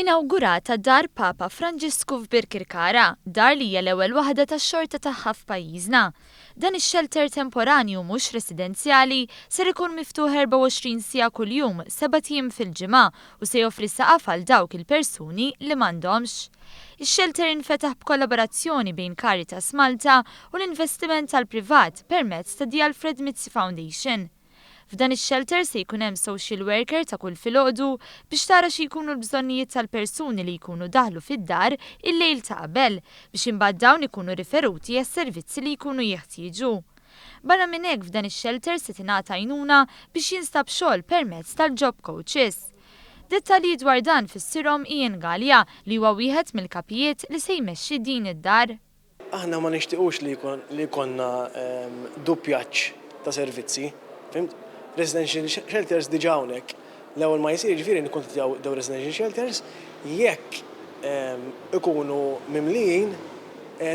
Inawgurata Dar Papa Franġisku f'Birkirkara, dar li hija l-ewwel waħda tax-xorta tagħha f'pajjiżna. Dan ix-xelter temporanju mhux residenzjali ser ikun miftuħ 24 siegħa kuljum, sebat ijiem fil-ġimgħa u se joffri saqaf għal dawk il-persuni li m'għandhomx. Ix-xelter infetaħ b'kollaborazzjoni bejn Caritas Malta u l-investiment tal-privat permezz ta' The Alfred Mizzi Foundation. F'dan ix-shelter se jkun hemm social worker ta' kull filgħodu biex tara xi jkunu l-bżonnijiet tal-persuni li jkunu daħlu fid-dar il-lejl ta' qabel biex imbagħad dawn ikunu riferuti għas-servizzi li jkunu jeħtieġu. Barra minn hekk, f'dan ix-shelter se tingħata għajnuna biex jinstab xogħol permezz tal-job coaches. Dettalji dwar dan fissirhom Ian Galea, li huwa wieħed mill-kapijiet li se jmexxi din id-dar. Aħna ma nixtiequx li jkollna dupjaġġ ta' servizzi, fhimt? Residential shelters diġà hawnhekk. L-ewwel ma jsir, jiġifieri, nikkuntattjaw dawn residential shelters, jekk ikunu mimlijin,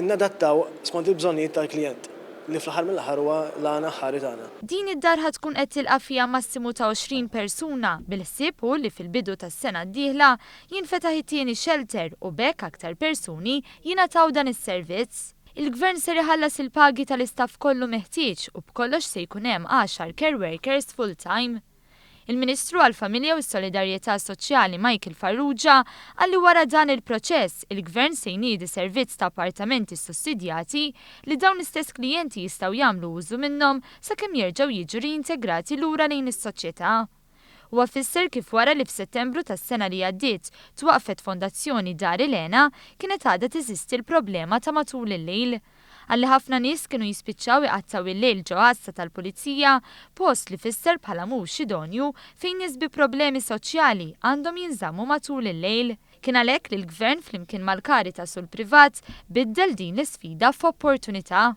nadattaw skont il-bżonnijiet tal-klijent, li fl-aħħar mill-aħħar huwa l-għan aħħari tagħna. Din id-dar ħa tkun qed tilqa' fiha massimu ta' 20 persuna, bil-ħsieb hu li fil-bidu tas-sena d-dieħla jinfetaħ it-tieni shelter u b'hekk aktar persuni jingħataw dan is-servizz. Il-Gvern ser iħallas il-pagi tal-istaff kollu meħtieġ u b'kollox se jkun hemm 10 care workers full-time. Il-Ministru għall-Familja u s-Solidarjetà Soċjali Michael Farrugia qal li wara dan il-proċess, il-Gvern se jniedi servizz ta' appartamenti sussidjati li dawn l-istess klijenti jistgħu jagħmlu użu minnhom sakemm jerġgħu jiġu reintegrati lura lejn is-soċjetà. Huwa fisser kif wara li f'Settembru tas-sena li għaddiet twaqfet Fondazzjoni Dar il-Hena, kienet għadha teżisti l-problema ta' matul il-lejl. Qal li ħafna nies kienu jispiċċaw iqattgħu il-lejl ġo għassa tal-pulizija, post li fisser bħala mhux idonju fejn nies bi problemi soċjali għandhom jinżammu matul il-lejl. Kien għalhekk li l-Gvern, flimkien mal-Caritas u l-privat, biddel din l-isfida f'opportunità.